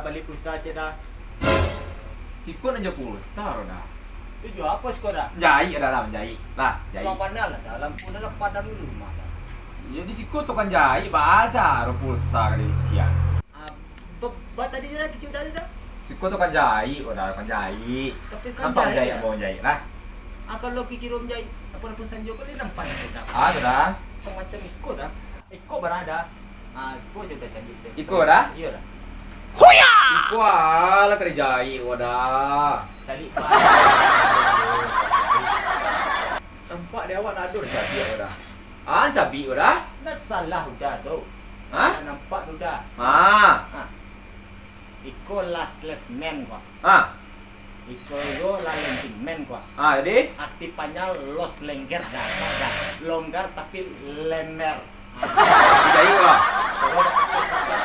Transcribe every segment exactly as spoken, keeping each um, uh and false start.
Bali pulsa ciek Da. Siko nan jo pulsa lo Da. Tu jo apo siko Da? Manjaik Da, lah manjaik. Lah, jaik. Lah panah lah Da, lampu Da lah padam dulu rumah Da. Yo di siko tukang jaik, baa caro pulsa ka diisian. Ah, ba-, ba tadi Da, kecek Da tu Da. Siko tukang jaik, oh Da, tukang jaik. Tapi kan nampak jaik manjaik, Da. Ambo manjaik lah. Ah, kalau kikiro manjaik, apo nan pulsa jo ko ni nampak Da. Ah, tu Da. Samacam iko Da. Iko bara Da. Ah, iko jo Da, caliak siko. Iko Da? Iyo Da. Huya! Iko alah ka dijaik ko Da. Caliak ba. Nampak di awak nado dicabiak ko Da. Ah, cabiak ko Da. Ndak salah Uda tu. Hah? Ndak nampak tu Da. Ah. Ah. Iko lastless man ko. Ah. Iko lo lalengking man ko. Ah, jadi? Arti panjang los lengger Da. Da. Longgar tapi lemer. Ah. Jadi ko. Kalau Da.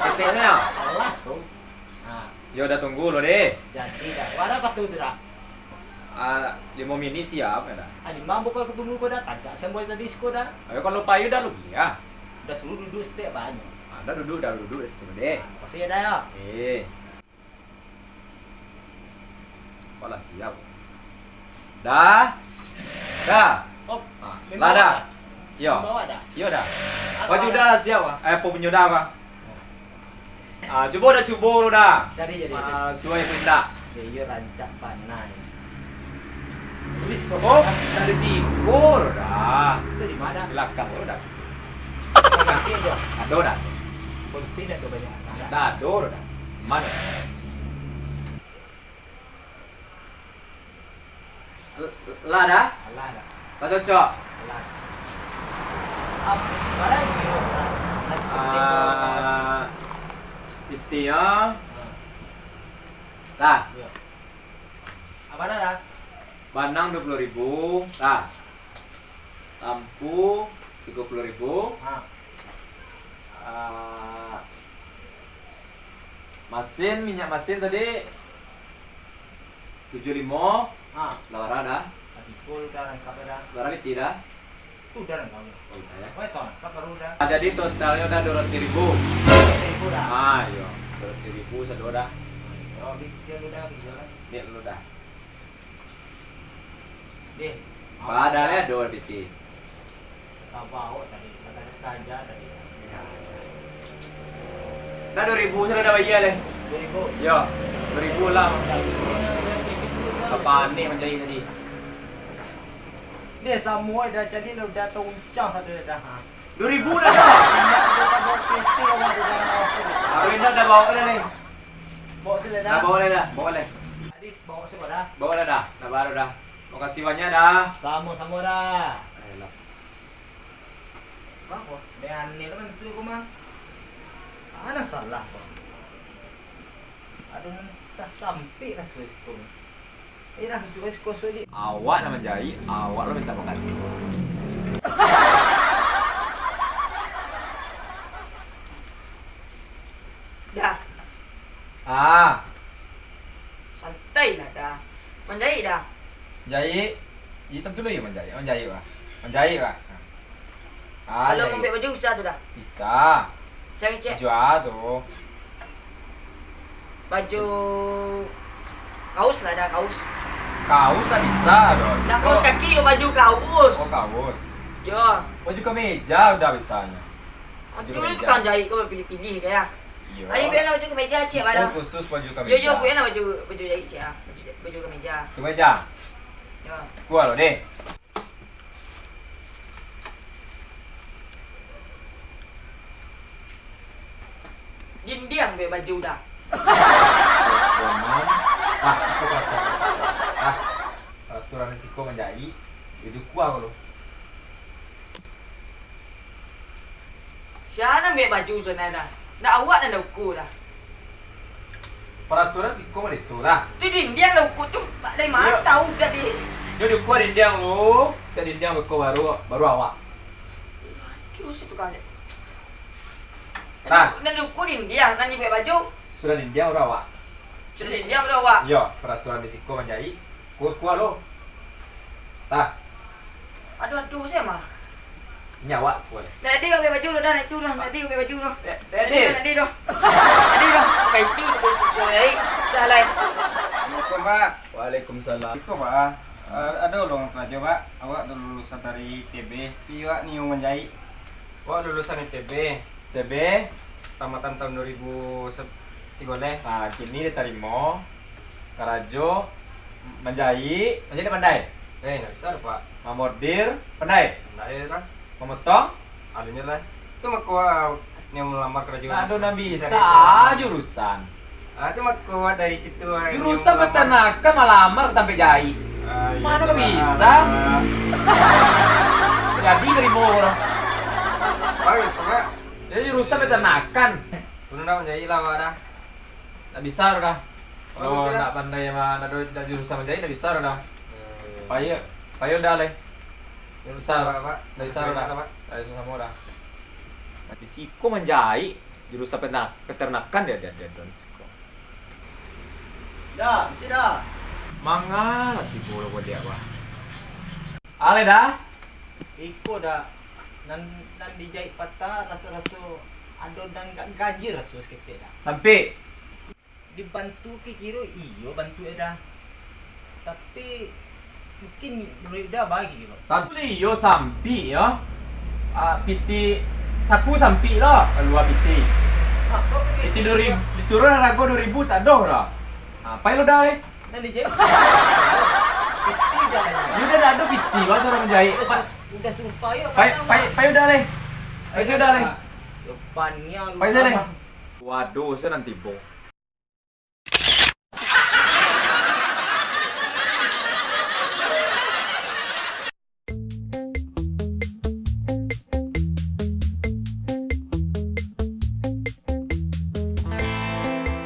Keteknyo. Alah tu. Ah. Yo Da, tunggu lo deh. Jadi Da. Bara wakatu tu Da? Ah, limo minik siap yo Da. Ah, limo bukan katunggu ko Da. Tagak sampai tadi siko Da. Ayo kalau payu Da lu bia. Da suruah duduak saketek banyak. Ah, Da duduak Da, duduak di situ deh. Ah, makasih yo Da yo. Eh. Apalah siap. Da. Da. Oh, ah, lah Da. Yo. Yo Da. Apo baju Da lah siap ah? Eh, apo punyo Da ko? Ah, cubo Da, cubo lu Da. Jadi, jadi, jadi. Ah, suai apo indak? Yo, iyo rancak bana. Tulis ko. Oh, dari siko Da. Itu di ma Da? Di balakang lu Da. Ado Da. Polisi dak ado banyak. Dak ado Da. Mano? Lah Da? Lah Da. Lah cocok? Lah. Ah, pitih yo. Lah. Apo Da? Banang duo puluah ribu. Lah. Lampu tigo puluah ribu. Ah, masin, minyak masin tadi tujuah limo. Ah. Lah bara Da? Lah bara pitih Da? Tu Da. Oh, iyo. Ah, jadi totalnyo Da duo ratuih ribu. Duo ratuih ribu Da. Ah, iyo. Duo ratuih ribu sado Da. Yo, bia lu Da, bia lu Da. Deh. Bara Da, ado pitih. Tabawok tadi, tabawok tadi. Nah, duo ribu sudah Da bayia deh. Duo ribu? Yo, duo ribu lah. Panek manjahit tadi. Deh, samo Da, jadi lah Da tauncang sado Da. Duo ribu Da, Da. Indak ado pitih, awak Da. Aduh, indak Da, bawok lah deh. Bawok siko Da. Nah, bawok lah Da, bawok lah. Tadi bawok siko Da. Bawok lah Da, nah baru Da. Makasih banyak Da. Samo-samo Da. Ayolah. Baa ko? Dek aneh lah bantuak ko mah. Ado salah ko. Ado nan tasampik raso siko. Eh, dah, masuk siko, siko di. Awak nan manjahit, awak lo minta makasih. Dah. Ah. Santai lah Da. Manjahit Da. Jahit. Iyo, tantu lah iyo manjahit. Manjahit lah. Manjahit lah. Ah, kalau jahit. Mambuek baju bisa tu Da? Bisa. Saya ngecek. Baju apo tu? Baju kaus lah Da, kaus. Kaus lah bisa tu. Lah, kaus kaki lo, baju kaus. Oh, kaus. Yo. Baju kameja udah bisanya. Aduh, tukang jahit ko bapilih-pilih ka yo. Iyo. Ayo, bia lah baju kameja ciek, Da. Oh, khusus baju kameja. Yo, yo, bia lah baju, baju jahit ciek ah. Baju, baju kameja. Kameja? Yo. Kuat lo deh. Dindiang buek baju Da. Roman. Ah, itu kata. Ah, peraturan siko manjahit. Itu kuat lo. Sia nan buek baju tu Da? Ndak awak nan ukur Da. Peraturan siko mah itu lah. Tu dindiang lah ukur tu, dari ma tau tadi? Yo, diukur dindiang lu, sia dindiang beko baru, baru awak. Aduh, si tukang. Nah. Nan diukur dindiang, nan dibuek baju. Sudah dindiang baru awak. Sudah dindiang baru awak. Yo, peraturan di siko manjahit. Kuat-kuat lo. Tah. Aduh, aduh, sia mah. Nyawa ku lah. Ndak ado, obiak baju lu dah, nak itu dah, ndak ado, obiak baju lu. Ndak ado. Ndak ado dah. Ndak ado dah. Pakai itu tu, tu, tu, tu, eh. Salah. Assalamualaikum, Pak. Waalaikumsalam. Iko, Pak. Ah, ado lowongan karajo, Pak. Awak lulusan dari I T B. Tapi awak nio manjaik. Awak lulusan I T B. I T B. Tamatan tahun dua ribu tigo belas. Nah, kini ditarimo. Karajo manjaik. Manjaik ndak pandai? Eh, ndak bisa doh, Pak. Mamordir pandai? Pandai lah. Mamotong? Alun lah. Tu mako, ah, nio malamar karajo. Ndak ado nan bisa, ah, jurusan. Ah, tu mako dari situ, ah, jurusan nio malamar. Peternakan malamar tampek jaik. Ah, iyo, mano bisa? Jadi dari murah. Oh, itu, Pak. Jadi jurusan peternakan. Ulun ndak manjaik lah, Pak, dah. Ndak bisa dah. Oh, kalau ndak pandai mah, ndak ado, ndak jurusan manjaik, ndak bisa dah. Hmm. Payo, payo dah leh. Ndak bisa. Ndak bisa dah. Ndak bisa samo dah. Di siko manjaik, jurusan peternak-, peternakan dia, dia, dia, dia di siko. Dah, bisi dah. Manga lah tibo lo buliak, wah. Aleh dah. Iko dah. Nan, nan dijaik patah raso-raso ado nan gak ganjil raso saketek dah. Sampik. Dibantu ke kiro iyo bantu e dah. Tapi mungkin menurut dah bagi kiro. Tantu iyo sampik yo. Ah, piti saku sampik lo, kalua piti. Piti dua ribu, diturun harago dua ribu tak doh dah. Ah, pai lo dah, eh. Nan dijahit. Piti dah. Yo dah, dah ado piti, baru urang manjahit. Udah su-, udah suruh payo. Pai, pai, pai udah leh. Pai udah leh. Depannya lu. Pai udah leh. Waduh, saya nanti bong.